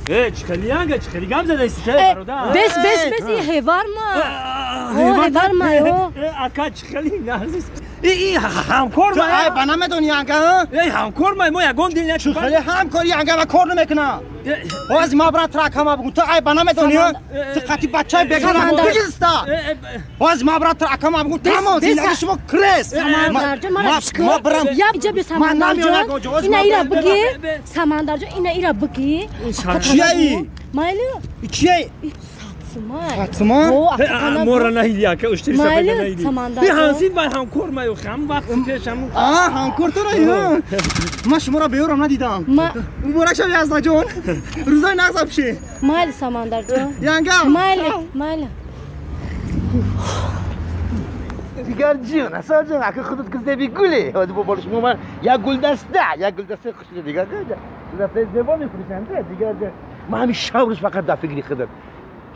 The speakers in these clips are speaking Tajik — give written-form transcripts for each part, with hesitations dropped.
Чӣ янга, чӣ хели гап задаисти, бародар? Бес, бес, бес, и ҳевар ма. Ҳевар ма, ака, чӣ хели назис. И ҳамкор ма. Ай, ба намедони янга? Эй, ҳамкор ма, мо ягон дил чӣ хели ҳамкори янга ва кор намекуна. Боз ма брат тракама бугун. Ту ай ба намедони? Ту қати бачаи бегона бигиста. Боз ма брат тракама бугун. Тамом, зиндаги шумо крес. Самандарҷон, мара ма брам. Я иҷа бе Самандарҷон. Ина ира буги. Самандарҷон, ина ира буги. Чияи? Майли? Чияи? Сатсума. Мора наиди, ака, уштири сафеда наиди. И ҳансид вай ҳамкор ма, ҳам вақт пеш ҳам. А, ҳамкор туро? Ман шуморо беёрам надидам. Муборак шав, Яздаҷон. Рӯзои нағз абши. Майли, Самандарҷон. Янга. Майли, майли. Дигар ҷон, асал ҷон, ака худат ки зеби гуле. Ҳоди бо шумо ман як гулдаста, як гулдаста хушли дигар. Гулдастаи зебо мефурӯшанд, дигар ҷон. Ман ҳамин шаб рӯз фақат дар фикри худам.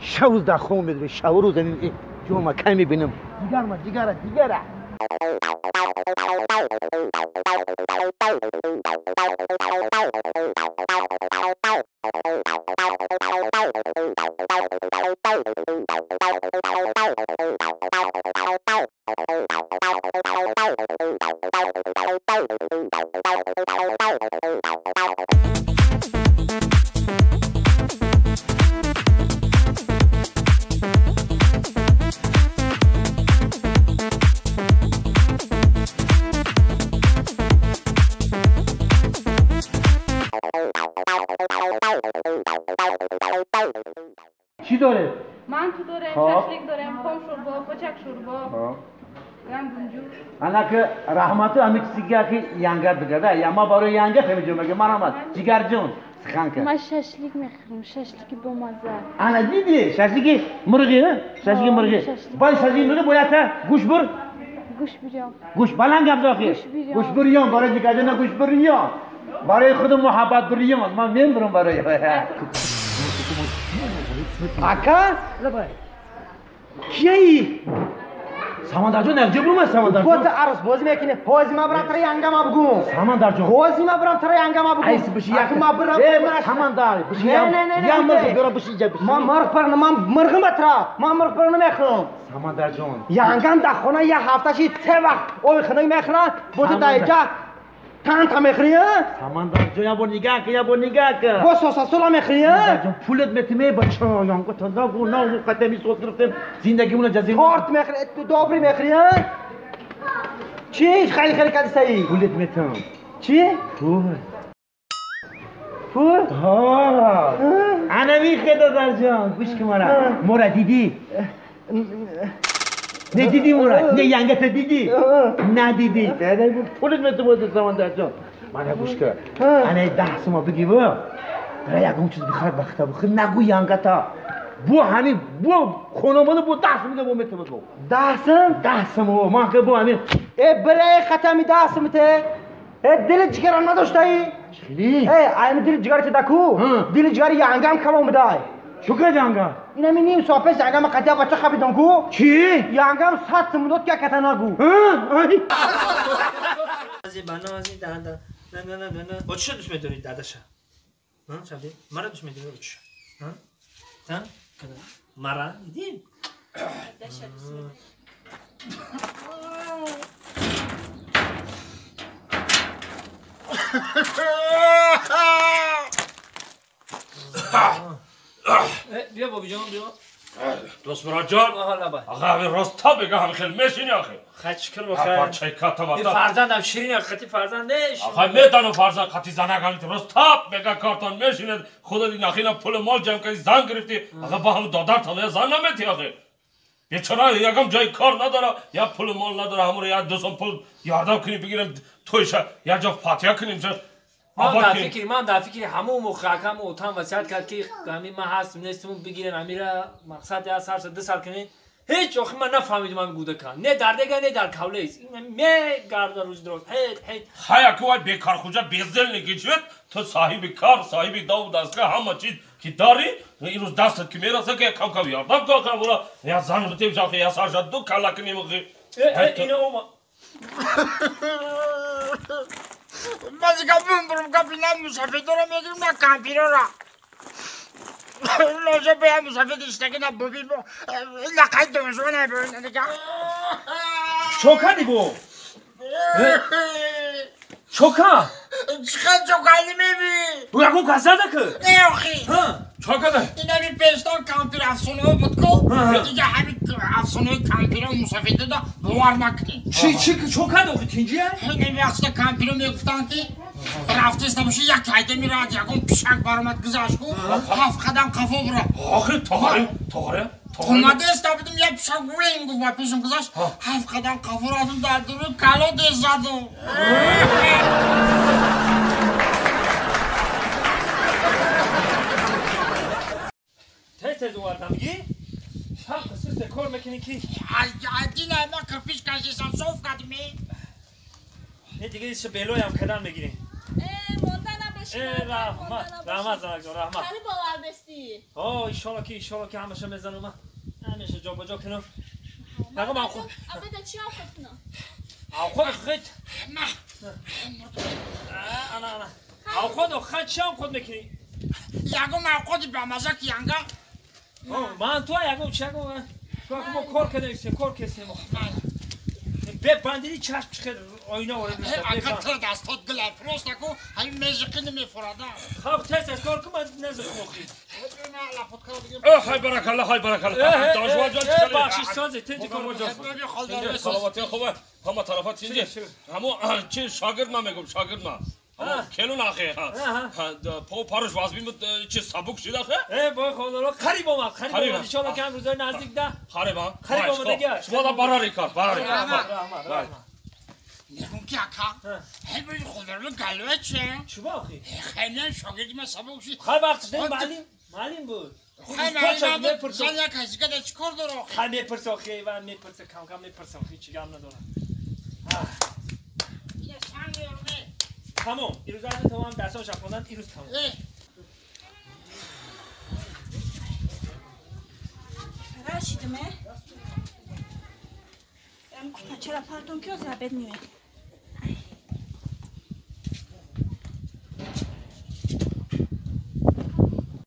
Шаб рӯз дар хоб медорем, шаб рӯз ҳамин ҷома кай мебинам. Дигарма, дигара, дигара. چی داره؟ منتو داره، شاشلیک داره، پم شوربا، پچک شوربا، گندم جوش. انا که رحمت همین چیزی که ینگه بگه یا ما برای ینگه فهمیدم مگه من آمد جیگر جون سخن که من شاشلیک میخورم، شاشلیک با مزه. انا دیدی شاشلیک مرغی شاشلیک مرغی. باید شاشلیک مرغی باید تا گوش بر. گوش بریان. گوش بلند گپ زاخی. گوش بریان برای جیگر جون گوش بریان. برای خود محبت بریان من میبرم برای. Ака? Кияи? Самандарҷон, якҷо бурма Самандарҷон. Бо ту арӯс бозӣ мекунӣ. Ҳози ма брам тара янгама бугум. Самандарҷон. Ҳози ма брам тара янгама бугум. Айси биши як. Ма брам. Э, Самандар, биши Не, не, не, не. Я мирғ бира биши ҷа биши. Ман мирғ пар ман мирғима тара. Ман мирғ пар намехӯрам. Самандарҷон. Янгам дар хона як ҳафта ши се вақт оби хунук мехӯрад. Бо ту дар инҷа танта мехӯрӣ? Самандарҷон, я бор нигаҳ кун, я бор нигаҳ кун. Бо сосасула мехӯрӣ? Самандарҷон, пулат метиме бача, янга та нагу, нагу қадами соз гирифтем, зиндагимона ҷазира. Торт мехӯрӣ, ту добри мехӯрӣ? Чӣ хеле хеле кардӣ саид? Пулат метам. Чӣ? Пул. Пул? Ҳа. Ана михе додарҷон, гӯш кун мара. Мора дидӣ? Не дидӣ мора? Не янга та дидӣ? Надидӣ. Пулат метам Самандарҷон. Мана гӯш кун. Ана 10 сома бигӣ бо. Бара ягон чиз бихар бахта бихар нагӯ янгата. Бо ҳамин бо хонамода бо 10 сом бо метавад бо. 10 сом? 10 сом ман ки бо ҳамин. Э бира хатами 10 сом те. Э дили ҷигарам надоштаӣ? Чили? Э ай дили ҷигари те даку. Дили ҷигари янгам калон будай. Чӣ кард янга? Инами ним соат пеш янгам қатия бача хабидам ку. Чӣ? Янгам 100 сом дод ки ката нагӯ. Банази дада. На на на на. Очша дӯст медорӣ дадаша? Ҳа, шаби? Мара дӯст медорӣ очша? Ҳа? Ҳа? Мара дидӣ? Дадаша дӯст медорӣ. بیا بابی جان بیا. دوست مراد جان. آقا همین راست تا بگه همین خیلی میشینی آخه. خیلی چکر بخیر. پارچه کاتا این فرزندم شیرین خطی فرزند نیش. آقا میدانم فرزند خطی زنک همین راست تا بگه کارتون میشینه خودت این اخینا پول مال جمع کردی زن گرفتی. آقا با هم دادر تا زن نمیتی آخه. بیچاره یکم جای کار نداره یا پول مال نداره همون یا دو سوم پول یاردم کنی بگیرم تویش یا جا فاتحه کنیم. من در فکر همون مخاکم و تام وصیت کرد که همین من هستم نیستم بگیرن امیرا مقصد از سر دو سال کنین هیچ آخه من نفهمیدم من گوده کن نه در دیگه نه در کوله است می گرد روز دراز هیچ هیچ خیا که وای بیکار خوجا بیزل نگیچوت تو صاحب کار صاحب داو دستگاه همه چیز که داری این روز دستت که میرسه که کم کم یاردم کن برا یا زن بتیم شاخه یا سر دو کلا کنیم اینو اوما من دیگه بمبرم گپی نه مسافر دارم میگیرم نه کامپیوتر را. لازم به مسافر دیشتگی نه ببین با لقد دانشو نبین دیگه چوکا دیگو چوکا چقدر چوکالی میبی بو یکون کس نده که نه آخی چوکا ده این همین پشتان کامپیر افسانه ها بود که دیگه همین افسانه کامپیر ها مسافر ده باور نکنی چی چوکا ده آخی تینجیه؟ این همین وقتی کامپیر ها میگفتن که رفته باشه یک هایده میراد یکون پشک برآمد گذاشت کو هفت قدم قفا برا آخه تاره اومده است بودم یه پشک وین گفت پیشم گذاشت هفت قدم قفا رفتم در درو کلا ده زدم تز آوردم گی شب خصوص کار میکنی که دینه ما کرپیش کشیدم صوف کردیم نه دیگه ایش بلوی هم کردن میگیریم رحمت رحمت زنک جان رحمت خیلی باور دستی آه ایشالا که همشه میزنم من همیشه جا بجا کنم نگو من خود آبه چی هم خود کنم او خود خود نه انا او خود خود چی هم خود میکنی یگم او خود به مزه که ینگا من تو یگم چی یگم تو ما کار کردیم کار کردیم به بندیدی چشم چخه آینه وارد میشه اگر تو دستات گل پروست نکو همین مزقی نمیفرادم خب تست از کار کن من نزد خوخی های برک الله های برک الله دانشوار جان چه بخشش سازه تنج کار جان سلامتی خوبه همه طرفات تنج همو چه شاگرد ما میگم شاگرد ما کلون آخه پا پارش واسبی چه سبک شد آخه ای بای خدا رو قریب اومد قریب اومد ان شاء الله که هم روزای نزدیک ده قریب ها قریب اومد دیگه شما دا براری کار براری رحمت میگم که آقا هی بای خدا رو گلوه چه چه با آخه خیلی شاگرد من سبک شد خیلی وقتش نه معلم بود خیلی معلم بود زن یک کسی که چیکار داره خیلی میپرسه آخه و میپرسه کم کم میپرسه آخه چی گم نداره تمام ایروز از تمام درساش خوندن ایروز تمام رشیدمه ام چرا پارتون که زبد میاد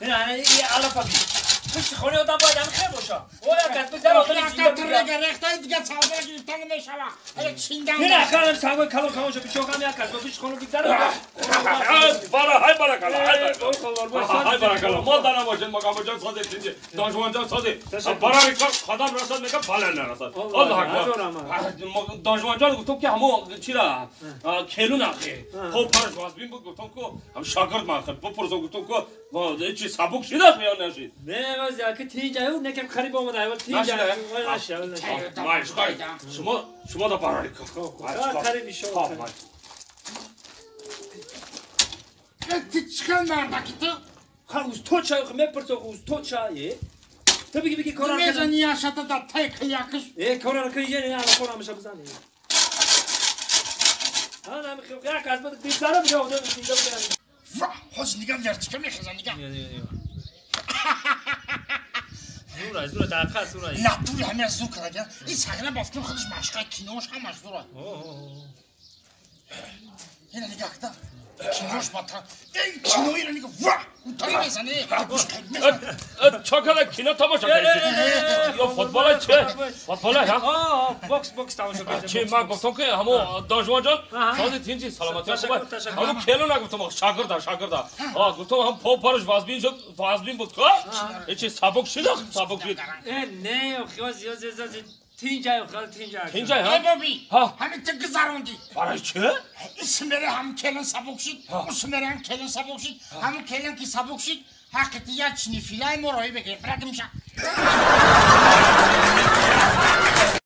نه نه یه علفا بی پشت خونه آدم باید هم خیر باشه او یک کس بگذره آدم دیگه رخته دیگه چادر گرفتن نمیشوه هر چیندن نه خانم سنگای کلو کلو شو پیچو هم یک کس پشت خونه بگذره برا های برا کلا های برا کلا ما دارم باشه مقام جان ساده تینجه دانشوان جان ساده برا کار خدام رسد میگه بالا نرسد الله اکبر دانشوان جان گفتم که همو چیرا کلون آخه خب پرش واسبین بود گفتم که هم شاگرد ما بپرسم گفتم که چی سبک شده یا نشید نه باز که تینجه او نکم خریب اومده اول تینجه نشه شما شما دا برای کار خریب ایشون تی چیکار مردکی تو؟ خب اوز تو چای میپرسه اوز تو چای تو بگی بگی کارا میزنی یا شتا دا تک یکش ای کارا رو کنی نه الان کارا میشه بزنی ها نه میخوام یک از بعد بیچاره بیا آدم اینجا بزنی واه خوش نگاه ورچکه میخزن نگاه زور زور دقیقه زور نه تو همه زور کرده این صحنه بافتم خودش مشقه کینوش همش زوره اینه نگاه کن کینوش باتا این کینوی رو نگاه واه اونطوری میزنه چاکالا کینو تماشا کردی یا فوتبال چه فوتبال ها بوکس تماشا کردی چه من گفتم که همو دانشوان جان ساز تینجی سلامتی خوبه همو کلو نگفتم شاگرد ها گفتم هم پا پارش وازبین شد وازبین بود که چه سبک شد سبک شد نه خیلی زیاد تینجای خیلی تینجای تینجای ها ای بابی همین تو گذروندی برای چه اسمره هم کلن سبک شد اسمره هم کلن سبک شد همون کلن که سبک شد حقیقت یا چنی فیلای مرایی بگیر برادم شد.